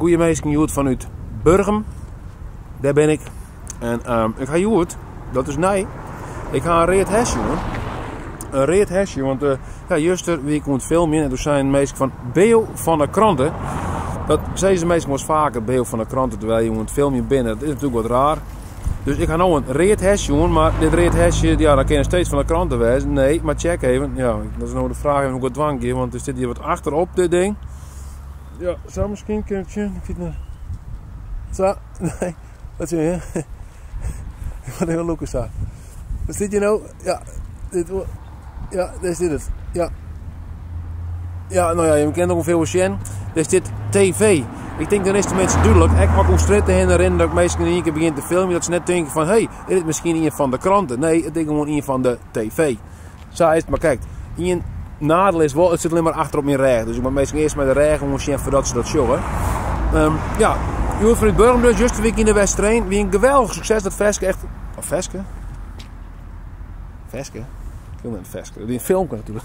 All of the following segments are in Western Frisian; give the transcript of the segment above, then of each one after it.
Goeie minsken, hjoed fanút Burgum. Dêr bin ik. En ik ha hjoed, dat is nij, ik ha in read hesje oan. In read hesje, want ja, juster wie ik oan it filmjen en doe seinen minsken fan Beo fan de krante. Dat sizze minsken wolris faker, Beo fan de krante, terwijl je oan it filmjen binne. Dat is natuerlik wat raar. Dus ik ha no in read hesje oan, mar dit read hesje, ja, dat kin noch steeds fan de krante wêze. Nee, mar check even. Ja, dat is no de fraach even hoe ik it dwaan gean, want der sit hjir wat achterop dit ding. Ja, sa miskien kin ik it sjen. Ik wit net. Sa, nee, wat sjoch je? Ik moat even lûke sa. Wat sit hjir no? Ja, dit, ja, dêr sit it. Ja. Ja, no ja, je kinne it ûngefear wol sjen. Dêr stiet TV. Ik tink dan is it teminsten dúdlik, ek as ik oer strjitte hinne rin, dat ik minsken yn ien kear begjin te filmjen, dat se net tinke fan, hé, is dit miskien ien fan de krante? Nee, it is gewoan ien fan de TV. Sa is it mar krekt. Ien nadeel is wol, it sit allinne mar achter op myn rêch. Dus ik moat minsken earst mei de rêch oansjen foardat se dat sjogge. Ja, hjoed fanút Burgum dus, juster wie ik yn de Westereen. Wie in geweldich sukses dat ferske echt. Oh, ferske? Ferske? Ik wil net ferske. Dat wie in filmke natuerlik.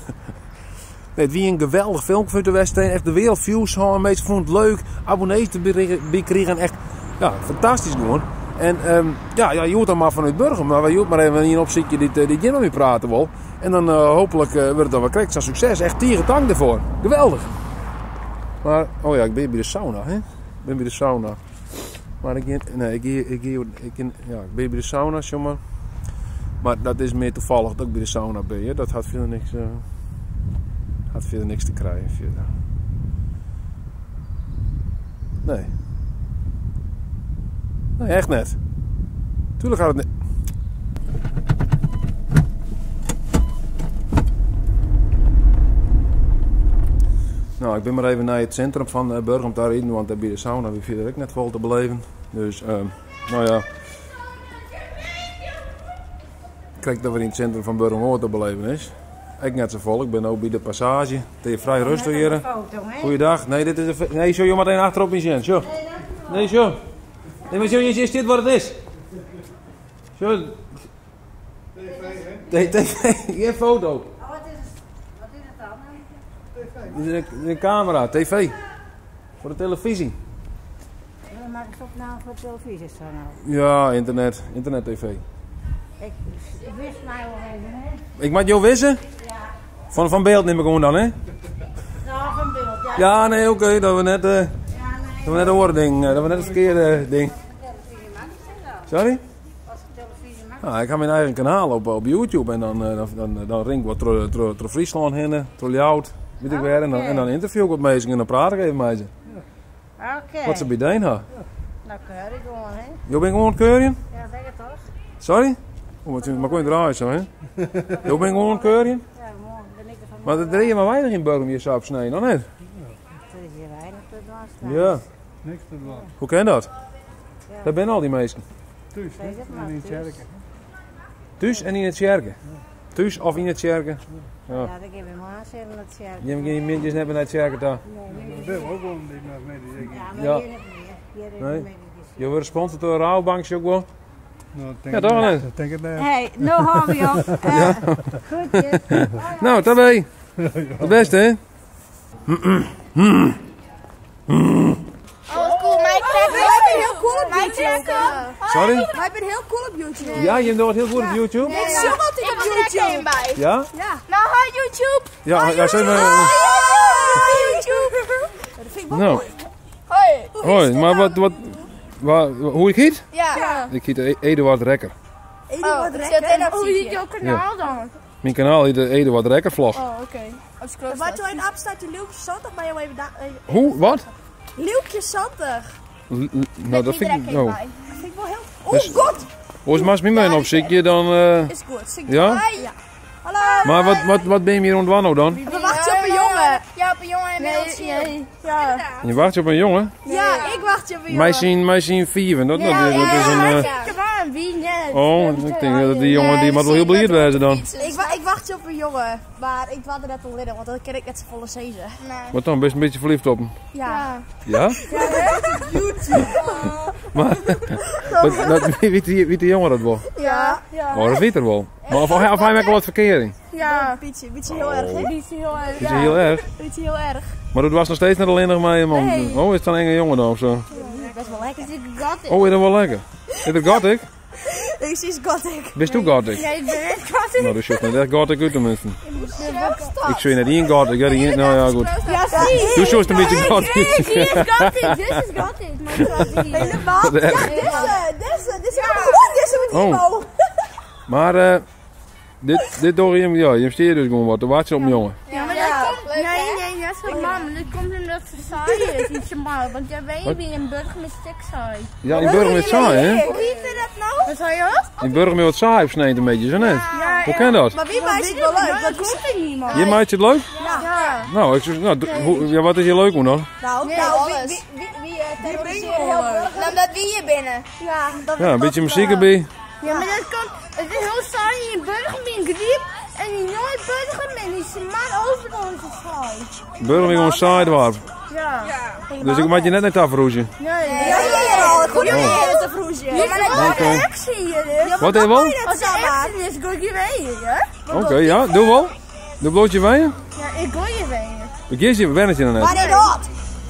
Nee, it wie in geweldich filmke fanút de Westereen. Echt de wereld views hân, minsken fûnen it leuk. Abonnees derby krigen. Echt, ja, fantastysk gewoan. En ja, ja, hjoed dan mar fanút Burgum. Mar wy hjoed mar even ien opsykje dy't dy't hjir mei my prate wol. En dan hooplik wurdt it dan wer krekt sa'n sukses. Echt tige tank dêrfoar. Geweldich. Mar, oh ja, ik bin by de sauna, hè. Ik bin by de sauna. Mar ik gean, nee, ik gean, ik gean, ik gean, ja, ik bin by de sauna, sjoch mar. Mar dat is mear toevallig dat ik by de sauna bin, hear. Dat hat fierder niks, hat fierder niks te krijen fierder. Nee. Nee, echt net. Tuurlijk gaat het net. No, ik bin mar even nei it sintrum fan eh, Burgum ta riden, want by de sauna wie fierder ek net folle te beleven. Dus, uh, no ja. Krekt dat wer yn it sintrum fan Burgum wol wat te beleven is. Ek net sa folle. Ik bin no by de passaazje. It is frij rêstich hjir. Goeiedag. Nee, dit is de, nee, sjoch, jo moatte even achterop my sjen. Sjoch. Nee, sjoch. Nee, mar sjoch, is dit wat it is? Sjoch. TV, TV, gjin foto. Oh, wat is it, wat is it dan? Dit is in kamera, TV. Foar de televyzje. Dan makkest opname foar de televyzje sa no. Ja, ynternet, ynternet TV. Ik wis my wol even, hè. Ik moat jo wisse? Ja. Fan byld nim ik oan dan, hè? No, fan byld, ja. Ja, nee, oké, okay, dat we net, ja, nee, dat we net oare ding, dat we net it ferkearde ding. Sorry? Nou, ik ha myn eigen kanaal op YouTube en dan, dan, dan rin ik wat troch Fryslân hinne, troch Ljouwert, wit ik wêr, en dan ynterview ik wat minsken en dan praat ik even mei se. Oké. Wat se by dien ha. Nou, keur ik gewoan, hè. Jo binne gewoan oan it keurjen? Ja, lekker toch? Sorry? Oh, wat, mar kon je draaien sa, hè? Jo binne gewoan oan it keurjen? Ja, gewoan. Ben ik ervan. Mar der is mar weinich yn Burgum hjir sa op snein, noch net? Der is hjir weinich te dwaan straks. Ja. Niks te dwaan. Hoe kin dat? Ja. Wêr binne al dy minsken? Thús, hè? En yn 'e tsjerke. Thús en yn 'e tsjerke? Thús of yn 'e tsjerke? Ja, ja dan gean we moarns even nei de tsjerke. Jimme gean middeis net mear nei de tsjerke ta? Nee, Der binne wol guon dy't noch middeis ek Ja, mar Ja. hjir net mear. Hjir is Nee. de middeis. Jo wurde sponsord troch de Rabobank, sjoch ik wol. No, dat tink Ja, ik toch net. net? Dat tink ik net. Hey, no hâlde we op. Goed, jip. No, tabé. It bêste, hè? Oh, wat cool. Mij Wij zijn heel cool op YouTube. Sorry? Wij zijn heel cool op YouTube. Ja, jim dogge it hiel goed op YouTube? Ik sjoch altyd op YouTube. bij. Ja? Ja. Nou, hi YouTube. Ja, ja, zeg maar. Hi YouTube. Dat vind ik wel No. mooi. Hoi. Hoi, mar wat, hoe ik hyt? Ja. Ik hyt Eduard Rekker. Eduard Oh, ik Rekker. zit op Hoe heet jouw kanaal dan? Myn kanaal hyt de Eduard Rekker vlog. Oh, oké. Okay. Wat jou in app staat je Lieuwkje Santig bij jou even even- Hoe? Wat? Lieuwkje Santig. No, dat fyn ik. No. Dat vind ik wel heel. Oh Dus- god! Oars moatst my mar even opsykje, dan. Is goed. Zie ik Ja? Ja. Hallo. Mar wat binne je hjir oan it dwaan no dan? We wachten op een jongen. Ja, op een jongen en nee, nee. Ja. Je wacht op in jongen? Ja, ik wacht op een jongen. Mei syn fiven, dat is in. Wie net? Oh, ik tink dat dy jongen dy moat wol hiel bliid wêze dan. Ik wacht op in jongen, mar ik doar der net allinnich, want dan kin ik net safolle sizze. Nee. Wat dan, bist in bytsje ferlyfd op him? Ja. Ja? Maar, dat, weet de jongen dat wel? Ja. Oh, dat weet er wel. Maar of, of hij maakt wel wat verkering. Ja. Beetje, beetje heel erg, hè? Beetje heel erg. Is heel erg. Beetje heel erg. Maar dat was nog steeds net alleen nog maar man. Oh, is het dan een enge jongen dan of zo? Best wel lekker. Is het gothic? Oh, is dat wel lekker? Is dat gothic? Ik zie gothic. Bist du gothic? Nee, ik ben echt gothic. Nou, dat is net echt gothic uit tenminste. Ik zie net één gothic. Ja, die, nou ja, goed. Ja, zie. Du zoest een beetje gothic. Die is gothic. Dit is gothic. Maar ik zal die. Helemaal. Wat Ja, erg. deze, deze, deze. Oh, deze met Oh. Ivo. Maar dit door je, ja, je stiert dus gewoon wat. De wacht op een jongen. Ja, maar dat komt... Nee, nee, dat is van mama. Dat komt omdat ze saai is. Niet zo mal. Want jij weet wie in Burgum is stuk saai. Ja, in Burgum is het saai, hè? Hoe heet dat nou? Wat zei je? In Burgum is het saai op sneed een beetje, zo net. Ja, Hoe kan dat? Maar wie maakt het wel leuk? Dat komt er niemand. Je maakt het leuk? Ja. Nou, ik, nou ja, wat is hier leuk om dan? Nou, Nee, nou, wie, alles. wie, wie, wie terroriseert heel Burgum? Nou, omdat we hier binnen. Ja, dat Ja, een beetje muziek erbij. Ja, maar dat komt... Het is heel saai in Burgum in Griep. En in Noord-Burgum en in maar overal is het saai. Burgum is gewoon saai dwarf. Ja. Dus ik maak je net net afroezen. Nee. Ja, ja, ja, goed om hier te vroezen. Ja, maar dat Oké. is actie hier dus. Wat is wel? Als er actie is, gooi je mee, hè? Oké, ja, doe wel. Doe blootje wijn. Ja, ik gooi je mee. Begin je, ben het je dan net? Maar nee, dat.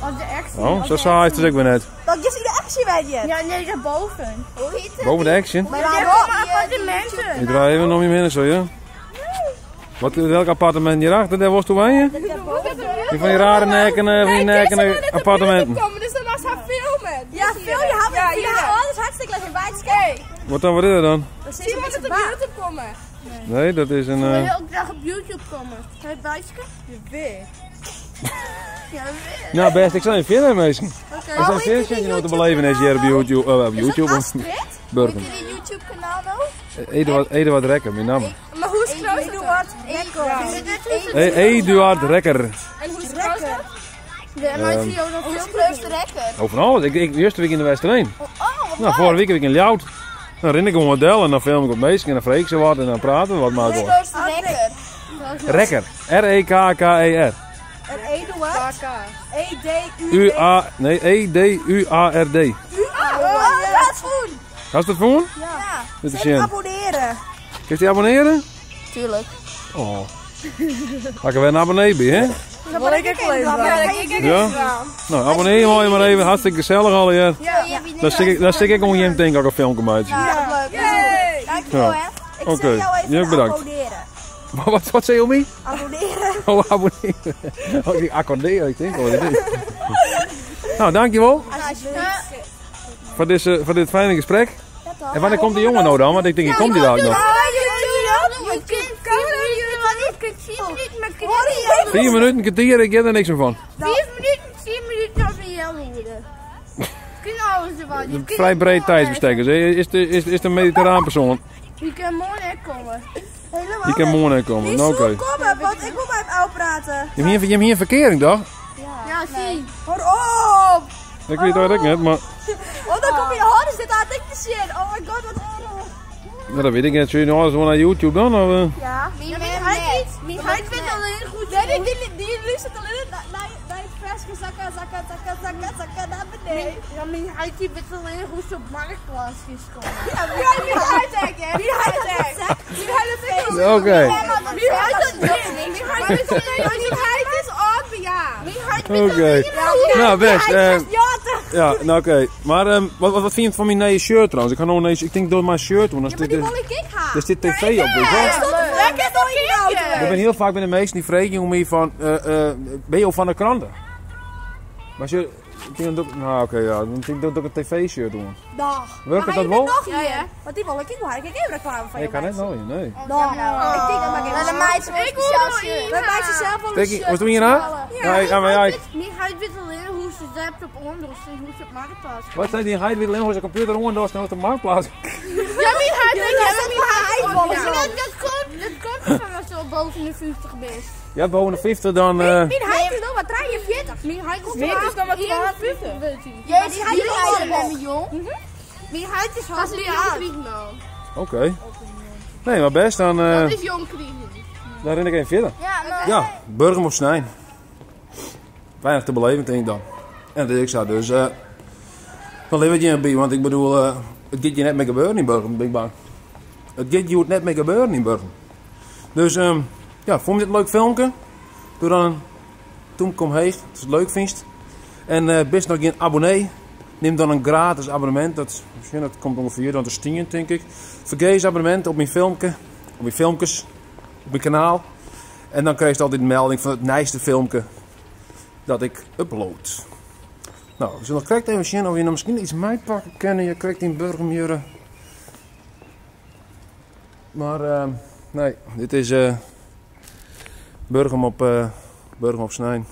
Als de actie. Oh, als zo de saai is het ook weer net. Dat is in de actie, weet je. Ja, nee, daarboven. Hoe heet het? Boven de action. Maar Daar waarom? komen appartementen. Ik draai even om je heen zo, ja. Wat, welk appartement hierachter, daar was toen wij je? Die van die rare nekken, van die nekken appartementen. Komen, dus dan was haar filmen. Ja, veel je had ja, ja. Oh, dat is hartstikke leuk. Bij het scherm. Wat dan, wat is dat dan? Zie je wat op YouTube komen. Nee, dat is een... Wil je ook graag op YouTube komen? Het buisje? Je weet. Ja, weet. Nou best, ik zal je verder mensen. Er zijn veel shit die nog te beleven is hier op YouTube. op YouTube. Astrid? Burgum. die YouTube kanaal nou? Eduard Rekker, mijn naam. Maar hoe is het? Eduard Rekker. Eduard Rekker. En hoe is het? Ja, maar zie je ook nog veel Rekker. Oh, van alles. Ik eerste week in de Westereen. Oh, Nou, vorige week heb ik in Ljout. Dan ren ik een model en dan film ik op meestal en dan vreek ik ze wat en dan praten we wat maar door. Rekker. Rekker. R-E-K-K-E-R. En Eduard? E-D-U. U-A... Nee, E-D-U-A-R-D. Oh, dat is goed. Had je dat voor? Ja. Dit is Even Jen. abonneren. Kun je die abonneren? Tuurlijk. Oh. Ga ik er weer een abonnee bij, hè? Dat wil ik ook even. Ja? Nou, abonneer je maar even. Hartstikke gezellig al, ja. Dan stik ik om je denk ik ook een filmpje maak. Ja, leuk. Dankjewel, Ja. hè. Ik Oké. zal jou even Jij ook bedankt. abonneren. Wat zei je om mij? Abonneren. Oh, abonneren. Oh, ik accorderen, ik denk. Oh, dit is. Nou, dankjewel Alsjeblieft. voor dit fijne gesprek. En wanneer komt die jongen nou dan? Want ik denk, die komt die daar ook nog. 4 minuten, een kwartier, ik heb er niks meer van. 4 minuten, 10 minuten of een half uur. Kunnen alles ervan. Een vrij breed tijdsbestek. Dus is het een mediterraan persoon? Je kan morgen komen. Die kan morgen komen. Die Nou, oké. zoek komen, want ik moet met hem oud praten. Je hebt hier een verkering, toch? Ja, zie. Hoor op! Ik weet het ook net, maar... Oh, dan kom je de horen zit aan het te zien. Oh my god, wat erg. Nou, dat weet ik net. Zul je nog alles wel naar YouTube dan? Of? Ja. Mijn huid mijn huid werd alleen goed. Nee, die luistert alleen naar het versje zakken, zakken, zakken, zakken, zakken naar beneden. Ja, mijn huid die werd alleen goed op marktplaats gekomen. Ja, wie huid hè? Wie huid dat? Wie huid dat? Oké. Mijn huid dat niet. Mijn huid is mijn huid is oud, ja. Mijn huid Oké. Nou, best. Ja, Ja, nou oké. Maar wat vind je van mijn nieuwe shirt trouwens? Ik ga nog ineens, ik denk door mijn shirt doen. maar die wil ik ik haar. Er zit tv op, weet je wel? Lekker toch in de auto. Ik ben heel vaak bij de meesten die vragen om mij van, ben je al van de kranten? Maar ze, ik denk dat ik, nou oké, ja, dan denk ik dat ik een tv-shirt doen. Dag. Werkt Maar dat hij wel? bent nog hier. Ja, ja. Want die wil ik ook haar. Ik heb even reclame van Nee, je ik kan net meid. wel, nee. Dag. Ik denk dat maak ik De meid is ik wil Wij maken zelf wel een Denk shirt. ik, wat doe je nou? Ja, ja, maar ja, ik- Mijn huid weet alleen hoe ze laptop onderst en hoe ze op marktplaats. Wat zei die hij wil alleen zijn computer onderdoor en op de marktplaats? Ja, mijn huid Ja, dat is maar hij Ja, dat komt van als je al boven de 50 bent. Ja, boven de 50 dan. Mijn huid is nog maar 43. Mijn huid is Mijn is nog maar 52. Jij die huid is Mijn huid jong. Mijn huid is half jong man. Oké. Nee, maar best, dan, Dat is jong kriegen. dan ren ik even verder. Ja, Ja, Burgum of Snijn. Weinig te beleven, denk ik dan. En dat ik zou dus. Dan libbet jim by, want ik bedoel, it giet hjir net mear gebeuren yn Burgum, bin ik bang. It giet hjoed net mear gebeuren yn Burgum. Dus ja, fûn dit in leuk filmke? Doe dan in tûmke omheech, as it leuk fynst. En bist noch gjin abonnee? Nim dan in gratis abonnemint. Dat, misschien, dat komt ûngefear dan te stean, tink ik. Fergees abonnemint op myn filmke, op myn filmkes, op myn kanaal. En dan krijst altyd in melding fan it nijste filmke dat ik upload. Nou, we zullen krekt even sjen of je noch miskien iets meipakke kinne. Je krekt yn Burgum hjirre. Mar nee, dit is Burgum op, Burgum op snein.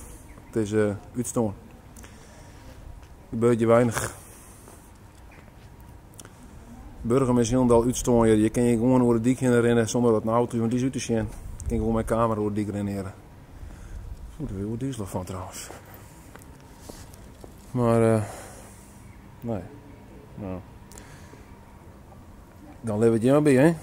It is útstoarn. Gebeurt hjir weinich. Burgum is hielendal útstoarn hjir. Je kinne hjir gewoan oer de dyk hinne rinne sûnder dat in auto, want dy is út te sjen. Je kinne gewoan mei kamera oer de dyk rinne hjir. Oeh, dêr wurd ik wol duzelich fan trouwens. Mar nee. Nou. Dan libbet jim by, hè?